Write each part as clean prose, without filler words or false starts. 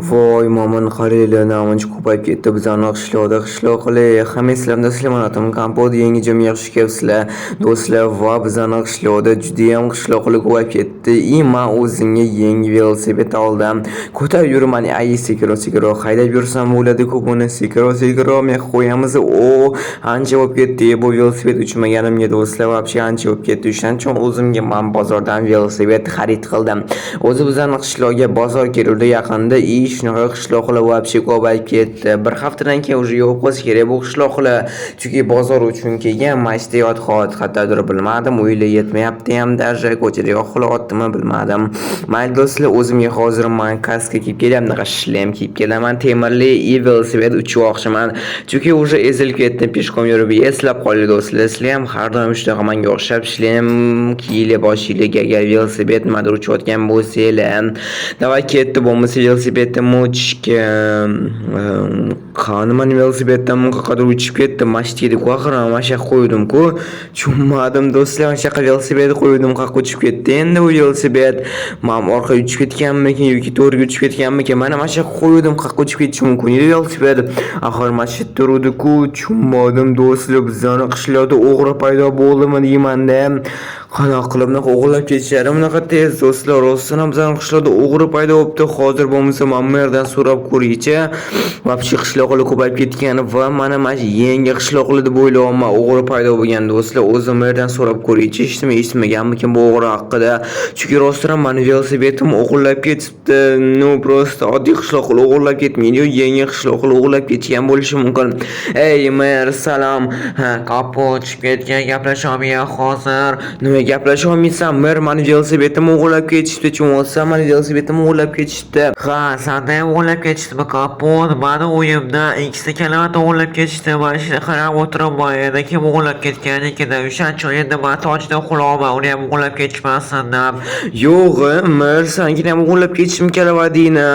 Voy, momon, qaranglar, namuncha ko'payib ketdi bizani qishloqda qishloqlar. Hamma do'stlar, otim Kompot, yangi joyga xush kelibsizlar. Do'stlar, va bizani qishloqda judayam qishloqlar ko'payib ketdi. И man o'zimga yangi velosiped oldim. Ko'tarib yuraman, ay, sekinroq, sekinroq haydab yursam bo'ladi-ku buni. Sekinroq, sekinroq men qo'yamiz. O, ancha bo'lib ketdi bu velosiped uchmaganimga, do'stlar, вообще ancha bo'lib ketdi. O'shaning uchun o'zimga man bozordan velosiped xarid qildim. O'zi bizani qishloqga bozor keluvdi yaqinda, и shunaqa qishloqlar вообще ko'payib ketdi. Bir haftadan keyin уже yo'q bo'lsa kerak bu qishloqlar. Chunki bozor uchun kelgan, mana yotqot qayerdadir bilmadim, uylar yetmayapti ham даже, ko'chada yoqilyaptimi, bilmadim. Mayli, do'stlar, o'zimga hozir man kaska kiyib kelyapman, bunaqa шлем kiyib kelaman, temirli, и velosiped uchmoqchiman. Chunki уже ezilib ketdim пешком yurib, eslab qoldi, do'stlar. Sizlar ham har doim shunaqa menga o'xshab шлем kiyib boshinglarga agar velosiped nimadir uchayotgan bo'lsanglar. Давай, ketdi, bo'lmasa velosipedim uchishga. Qani mani velosipedim qayerqadir uchib ketdi. Mana shu yerga axir mana shu yoqqa qo'ydim-ku. Tushunmadim, do'stlar, mana shu yoqqa velosiped qo'ydim, qayerqa uchib ketdi endi bu velosiped? Man orqaga uchib ketganmikin yoki to'g'riga uchib ketganmikin? Mana shu yoqqa qo'ydim, qayerqa uchib ketishi mumkin edi velosiped? Axir mana shu yerda turuvdi-ku, tushunmadim, do'stlar, bizani qishloqda o'g'ri paydo bo'ldimi deyman-da. Qanaqa qilib bunaqa o'g'irlab ketishadi bunaqa tez, do'stlar? Rostdan ham bizani qishloqda o'g'ri paydo bo'libdi. Hozir bo'lmasa man merdan so'rab ko'raychi. Вообще qishloqlar ko'payib ketgan va mana shu yangi qishloqlar deb o'ylayapman o'g'ri paydo bo'lgan, do'stlar. O'zim merdan so'rab ko'raychi, eshitmi, eshitmaganmikin bu o'g'ri haqida. Chunki rostdan ham mani velosipedim o'g'irlab ketibdi. Ну, просто oddiy qishloqlar o'g'irlab ketmaydi, yangi qishloqlar o'g'irlab ketgan bo'lishi mumkin. Ey, mer, salom. Ha, Kompot, tushib ketgan, gaplasholmayman hozir. Nima gaplasha olmaysan, mer? Mani velosipedimni o'g'irlab ketishdi, tushunayapsan? Mani velosipedimni o'g'irlab ketishdi. Ha, sanda ham o'g'irlab ketishdimi, Kompot? Mani uyimda ikkita kalavot o'g'irlab ketishdi. Man shuni qarab o'tiribman endi kim o'g'irlab ketgan ekan deb. O'shaning uchun endi man sochida uxlayapman, uni ham o'g'irlab ketishmasin deb. Yo'q, mer, sanikini ham o'g'irlab ketishim kalavadingni.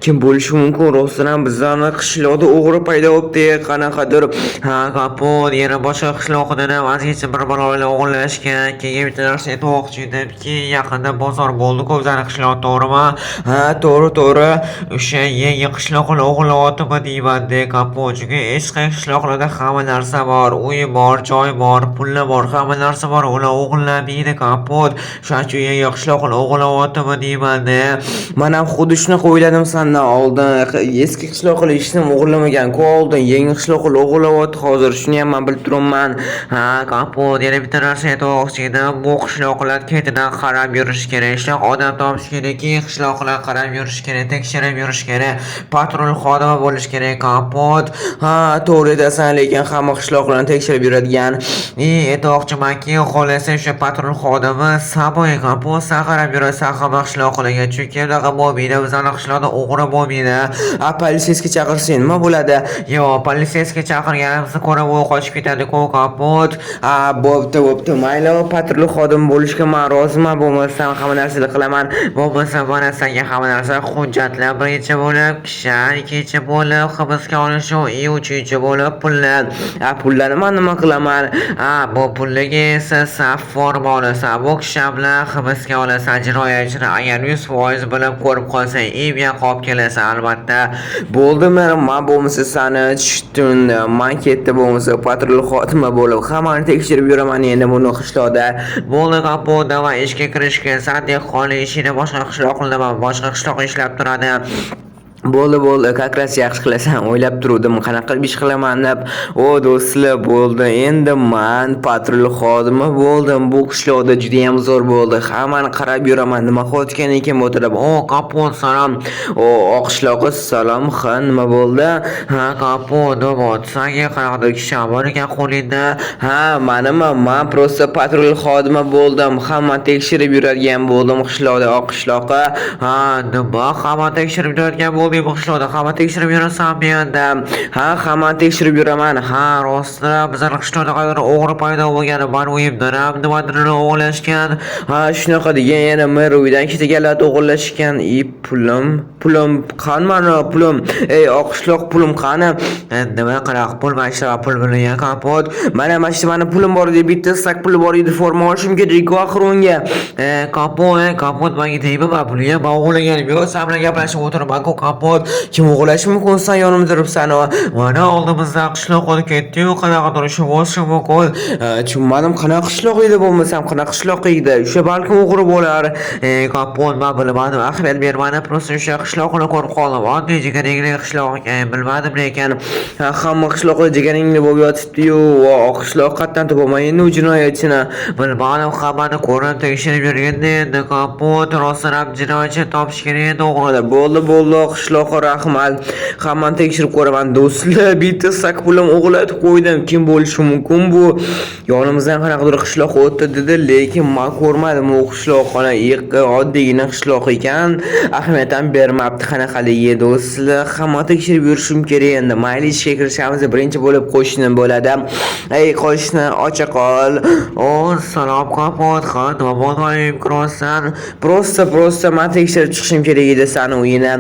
Kim bo'lishi mumkin? Rostdan ham bizani qishloqda o'g'ri paydo bo'libdi qanaqadir. Ha, Kompot, yana boshqa qishloqdan ham ozgincha bir balolar o'g'irlashgan. Keyin bitta narsa aytmoqchi edimki, yaqinda bozor bo'ldi-ku bizani qishloq, to'g'rimi? Ha, to'g'ri, to'g'ri. O'sha yangi qishloqlar o'g'irlayaptimi deyman-da, Kompot. Chunki eski qishloqlarda hamma narsa bor, uy bor, joy bor, pullar bor, hamma narsa bor. Ular o'g'irlamaydi, Kompot. Shuning uchun yangi qishloqlar o'g'irlayaptimi deyman-da. Man ham xuddi shunaqa o'yladim sandan oldin. Eski qishloqlar hech nima o'g'irlamagan-ku oldin. Yangi qishloqlar o'g'irlayapti hozir. Shuni ham man bilib turibman. Ha, Kompot, yana bitta narsa aytmoqchi edim. Bu qishloqlar ketidan qarab yurish kerak. Shunaqa odam topish kerakki, qishloqlar qarab yurish kerak, tekshirib yurish kerak. Patrul xodimi bo'lish kerak, Kompot. Ha, to'g'ri aytasan, lekin hamma qishloqlarni tekshirib yuradigan. И aytmoqchimanki, xohlasa o'sha patrul xodimi san bo'y, Kompot, san qarab yurasan hamma qishloqlarga. Chunki unaqa bo'lmaydi, bizani qishloqda o'g'ri bo'lmaydi. A, полицейский chaqirsang nima bo'ladi? Yo'q, полицейский chaqirganimizni ko'rib u qochib ketadi-ku, Kompot. A, bo'pti, bo'pti. Mayli, patrul xodim bo'lishga man roziman, bo'lmasam hamma narsani qilaman. Bo'lmasa mana senga hamma narsa, hujjatlar birinchi bo'lib, kishan ikkinchi bo'lib, hibsga olish и uchinchi bo'lib pullar. A, pullarni man nima qilaman? A, bu pullarga esa san forma olasan, bu kishan bilan hibsga olasan jinoyatchini agar 100% bilib ko'rib qolsang, и bu yoqqa olib kelasan albatta. Bo'ldi, man bo'lmasa sani tushundim. Man ketdi bo'lmasa patrul xodimi bo'lib hammani tekshirib yuraman endi buni qishloqda. Bo'ldi, Kompot, давай ishga kirishga, san dehqonlik ishini boshqa qishloqlarda, boshqa qishloq ishlab turadi. Bo'ldi, bo'ldi, как раз yaxshi qilasan. O'ylab turuvdim, qanaqa qilib ish qilaman deb. O, do'stlar, bo'ldi. Endi man patrul xodimi bo'ldim. Bu qishloqda juda ham zo'r bo'ldi. Hammani qarab yuraman, nima qilayotgan ekan bu o'tirib. O, Kompot, salom. O, oqishloqi, salom. Ha, nima bo'ldi? Ha, Kompot, nima sanga qanaqadir kishan bor ekan qo'lingda. Ha, manimi? Man просто patrul xodimi bo'ldim. Hamma tekshirib yuradigan bo'ldim qishloqda, oqishloqqa. Ha, nima, hamma tekshirib yuradigan bo'lding bu qishloqda, hamma tekshirib yurasanmi endi? Ha, hammani tekshirib yuraman. Ha, rostdan bizani qishloqda qayerdir o'g'ri paydo bo'lgan, mani uyimdan ham nimadir o'g'irlashgan. Ha, shunaqa degan, yana mer uydan ikkita kalat o'g'irlashgan. I, pulim, pulim, qani mani pulim? Ey, oqishloq, pulim qani? Nima, qanaqa pul? Mana shu pul bilan, Kompot? Mana shu mani pulim bor edi, bitta sak puli bor edi, forma olishim kerak axir unga. E, Kompot, e, Kompot, menga tegma, man pulga, man o'g'irlaganim yo'q, san bilan gaplashib o'tiribman-ku, Kompot. Kompot. Kim o'g'irlashi mumkin, san yonimda turibsan? Mana oldimizdan qishloq o'tib ketdi-yu, qanaqadir o'sha bo'lishi mumkin. Tushunmadim, qanaqa qishloq edi bo'lmasam, qanaqa qishloq edi? O'sha balkim o'g'ri bo'lar. Kompot, men bilmadim, ahamiyat bermadim, просто o'sha qishloqni ko'rib qoldim. Oddiy jigarrangli qishloq ekan, bilmadim lekin. Ha, hamma qishloqda jigarrangli bo'lib yotibdi-yu, qishloq qayerdan topaman endi u jinoyatchini? Bilmadim, hammani ko'rib tekshirib yurganda endi Kompot, rostdan ham jinoyatchi topish kerak endi o'g'rini. Bo'ldi, bo'ldi, qishloqqa rahmat. Hammani tekshirib ko'raman. Do'stlar, bitta sak pulim o'g'irlatib qo'ydim. Kim bo'lishi mumkin bu? Yonimizdan qanaqadir qishloq o'tdi dedi, lekin men ko'rmadim u qishloqni. Oddiygina qishloq ekan. Ahamiyat ham bermabdi qanaqaligi do'stlar. Hamma tekshirib yurishim kerak endi. Mayli, ishga kirishamiz. Birinchi bo'lib qo'shni bo'ladi. Ey qo'shni, ocha qol. O, salom Kompot, ha, nima bo'ldi, oyim kirasan? Просто man tekshirib chiqishim kerak edi sani uyini.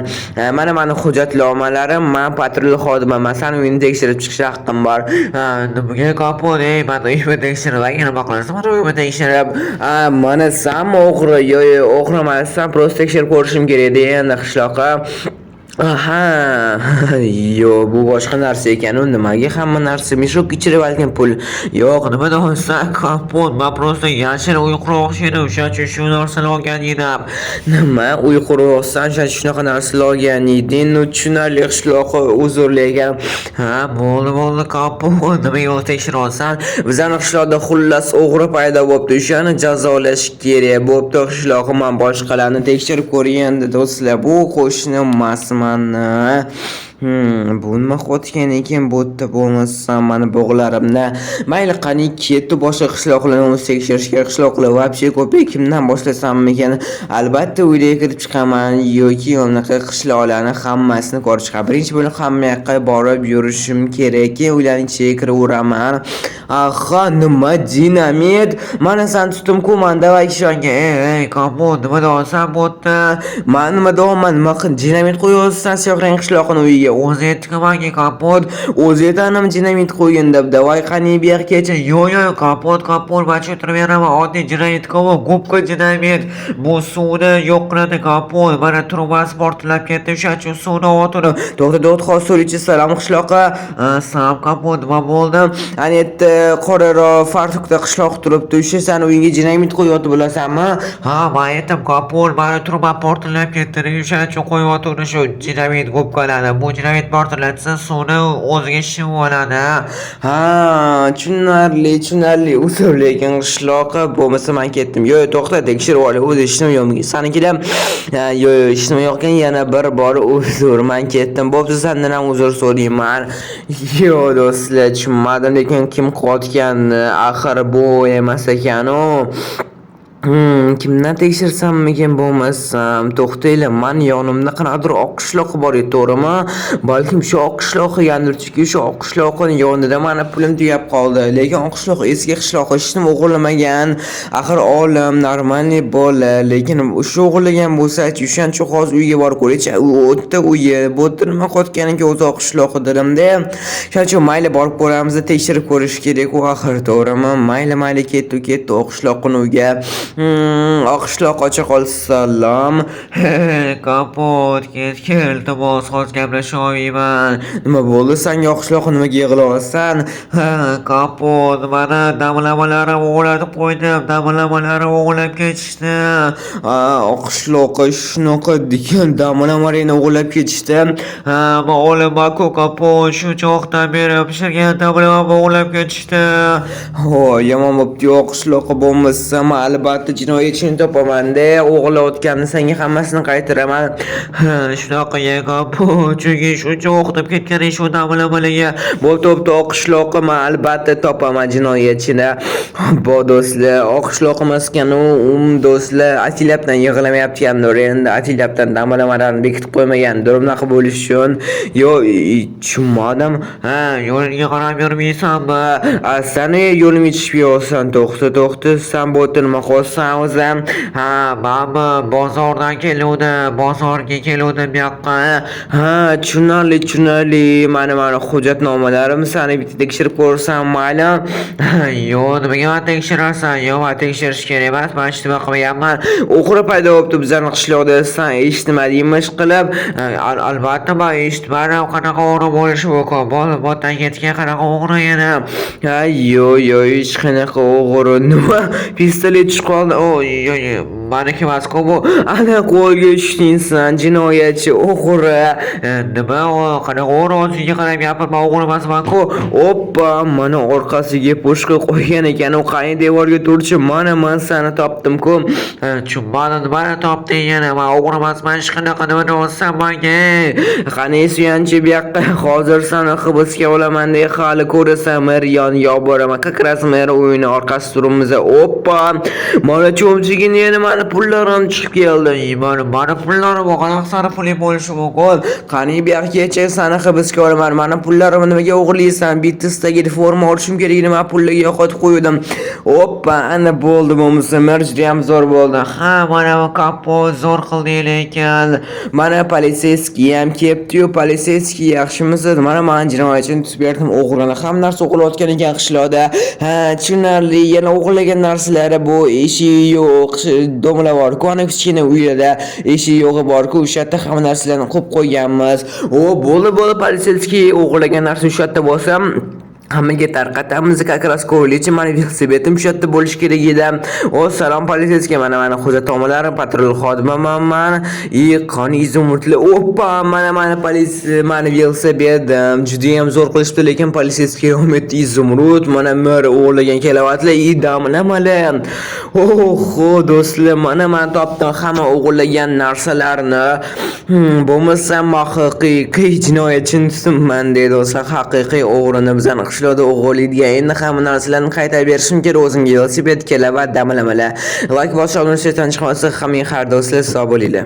Mana mani hujjatnomalarim, man patrul xodimiman. Sani uyini tekshirib chiqish haqqim bor. Ha, nimaga Kompot, ey, mani uyimni tekshirib, nima qilasan, mani uyimni tekshirib? Mana sanmi o'g'ri? Yo'q, yo'q, o'g'ri emassan, просто tekshirib ko'rishim kerak edi endi qishloqqa. Aha, yo'q, bu boshqa narsa ekan. U nimaga hamma narsa мешок ichida balkim pul. Yo'q, nima deyapsan, Kompot, man просто yashil uy qurmoqchi edim, o'shaning uchun shu narsani olgan edim. Nima, uy quryapsan, o'shaning uchun shunaqa narsalar olgan eding? Ну, tushunarli qishloqqa, uzr lekin. Ha, bo'ldi, bo'ldi, Kompot, nimaga yo'l tekshiryapsan? Bizani qishloqda xullas o'g'ri paydo bo'libdi. O'shani jazolash kerak. Bo'pti qishloqi, man boshqalarni tekshirib ko'ray endi do'stlar. Bu qo'shni emasman. Bu nima qilayotgan ekan bu yerda bo'lmasam mani bog'larimda. Mayli, qani ketdi boshqa qishloqlarni o'zi tekshirish kerak. Qishloqlar вообще ko'p. Kimdan boshlasammikan? Albatta uyga kirib chiqaman yoki unaqa qishloqlarni hammasini ko'rib chiqaman. Birinchi bo'lib hamma yoqqa borib yurishim kerak. Keyin uylarning ichiga kiraveraman. Aha, nima dinamit? Mana san tutdim-ku, man давай ishonga. Ey, ey, Kompot, nima deyapsan bu yerda? Man nima deyapman? Nima qil dinamit qo'yapsan siyoh rang qishloqni uyiga? O'zi aytdi manga Kompot. O'zi aytanim dinamit qo'ygin deb. Давай qani bu yoqqa. Yo'q, yo'q, Kompot, Kompot, man tushuntirib beraman. Oddiy dinamit-ku, gubka dinamit. Bu suvni yo'q qiladi Kompot. Mana trubasi portlab ketdi, o'shaning uchun suvni otdi. To'xta, to'xta, hozir ichi salom qishloqqa. Salom Kompot, nima bo'ldi? Ana yerda qoraroq fartukda qishloq turibdi. O'sha sani uyingga dinamit qo'yyapti, bilasanmi? Ha, man aytdim Kompot, mana truba portlab ketdi. O'shaning uchun qo'yyapti shu dinamit gubkalarni. Bu dinamit portlatsa suvni o'ziga shimib oladi. Ha, tushunarli, tushunarli. Uzr lekin qishloqqa bo'lmasa man ketdim. Yo'q, to'xta, tekshirib ol. O'zi ishim yo'q. Sanikilar, yo'q, yo'q, ishim yo'q yana bir bor uzr, man ketdim. Bo'pti, sendan ham uzr so'rayman. Yo'q, do'stlar, tushunmadim lekin kim qilayotganini. Axir bu emas ekan-u. Kimdan tekshirsammikin bo'lmasam? To'xtanglar, mani yonimda qanaqadir oq qishloq bor edi, to'g'rimi? Balkim shu oq qishloq ekandir, chunki shu oq qishloqning yonida mani pulim tugab qoldi. Lekin oq qishloq eski qishloq, hech nima o'g'irlamagan. Axir olim, нормальный bola, lekin shu o'g'irlagan bo'lsa-chi, o'shaning uchun hozir uyga borib ko'raychi. U o'tda uyi, bu yerda nima qilayotgan ekan o'zi oq qishloqi dedimda. Shuning uchun mayli borib ko'ramiz, tekshirib ko'rish kerak u axir, to'g'rimi? Mayli, mayli, ketdi, ketdi oq qishloqning uyiga. Oq qishloq ocha qol, salom. Kompot, ket kel, iltimos, hozir gaplasha olmayman. Nima bo'ldi sanga oq qishloq, nimaga yig'layapsan? Ha, Kompot, mana damlamalarim o'g'irlatib qo'ydim, damlamalarim o'g'irlab ketishdi. Ha, oq qishloqqa shunaqa degan damlamalaringni o'g'irlab ketishdi. Ha, man o'laman-ku Kompot, shuncha vaqtdan beri pishirgan damlamamni o'g'irlab ketishdi. Ho, yomon bo'pti oq qishloqqa bo'lmasa, man albatta jinoyatchini topaman-da, o'g'irlayotganni senga hammasini qaytaraman. Ha, shunaqa Kompot, chunki shuncha vaqtim ketgan shu damlamalarga. Bo'pti, bo'pti, oq qishloqqa man albatta topaman jinoyatchini. Bo do'stlar, oq qishloq emas ekan u, do'stlar, atilabdan yig'lamayotgandir endi, atilabdan damlamalarni bekitib qo'ymagandir unaqa bo'lishi uchun. Yo, tushunmadim. Ha, yo'lingga qarab yurmaysanmi? A, sani yo'limga tushib yotsan, to'xta, to'xta, san bu yerda nima qilyapsan? san o'zi? Ha, manmi bozordan keluvdim, bozorga keluvdim bu yoqqa. Ha, tushunarli, tushunarli. Mana hujjatnomalarim, sani bitta tekshirib ko'rsam mayli. Yo'q, nimaga mani tekshirasan? Yo'q, mani tekshirish kerak emas, man hech nima qilmaganman. O'g'ri paydo bo'libdi bizani qishloqda, san eshitmadingmi ish qilib? Albatta man eshitmadim, qanaqa o'g'ri bo'lishi mumkin? Botdan ketgan qanaqa o'g'ri yana? Ha, yo'q, yo'q, hech qanaqa o'g'ri. Nima? Pistolet tushib qoldi. O, yo'q, yo'q, maniki emas-ku bu. Ana qo'lga tushding san, jinoyatchi o'g'ri. Nima u? Qanaqa o'g'ri? O'zingga qarab gapir, man o'g'ri emasman-ku. Oppa, mana orqasiga pushka qo'ygan ekan. U qani, devorga turchi. Mana man seni topdim-ku. Tushunmadim, nimani topding yana? Man o'g'ri emasman, hech qanaqa, nima deyapsan manga? Qani suyanchi bu yoqqa. Hozir seni hibsga olaman de, hali ko'rasan, mer yoniga olib boraman. Как раз mer uyini orqasi turibmiz. Oppa, mana cho'mchigini yana mani pullarim chiqib keldi. Mani pullarim, qanaqa sani puling bo'lishi mumkin? Qani bu yoqqa kelchi, seni hibsga olaman. Mani pullarimni nimaga o'g'irlaysan? Bitta stagil forma olishim kerak edi, man pullarga yo'qotib qo'ydim. Oppa, ana bo'ldi bo'lmasa, mer judayam zo'r bo'ldi. Ha, mana bu Kompot, zo'r qilding lekin. Mana полицейский ham kelibdi-yu, полицейский, yaxshimisiz? Mana man jinoyatchini tutib berdim, o'g'rini. Hamma narsa o'g'irlayotgan ekan qishloqda. Ha, tushunarli. Yana o'g'irlagan narsalari bu eshigi yo'q, domla bor-ku, ana kichkina uyida eshigi yo'g'i bor-ku, o'sha yerda hamma narsalarni qo'yib qo'yganmiz. O, bo'ldi, bo'ldi, полицейский, o'g'irlagan narsa o'sha yerda bo'lsa, hammaga tarqatamiz. Как раз ko'raylikchi, mani velosipedim shu yerda bo'lishi kerak edi. O, salom, полицейский, mana hujjatnomalarim, patrul xodimiman man. И qani изумрудli. Oppa, mana politsiya, mani velosipedim. Judayam zo'r qilishibdi, lekin полицейский yomon изумруд, mana mer o'g'irlagan kelavatlar и damlamalar. Oho, do'stlar, mana man topdim hamma o'g'irlagan narsalarni. Bo'lmasam haqiqiy jinoyatchini tutibman deydi do'stlar, haqiqiy o'g'rini bizani qishloqda o'g'irlaydigan. Endi hamma narsalarni qaytarib berishim kerak o'zimga: velosiped, kelavat, damlamalar. Layk bosish, obuna chiqmasa, hammaga xayr, do'stlar, sog' bo'linglar.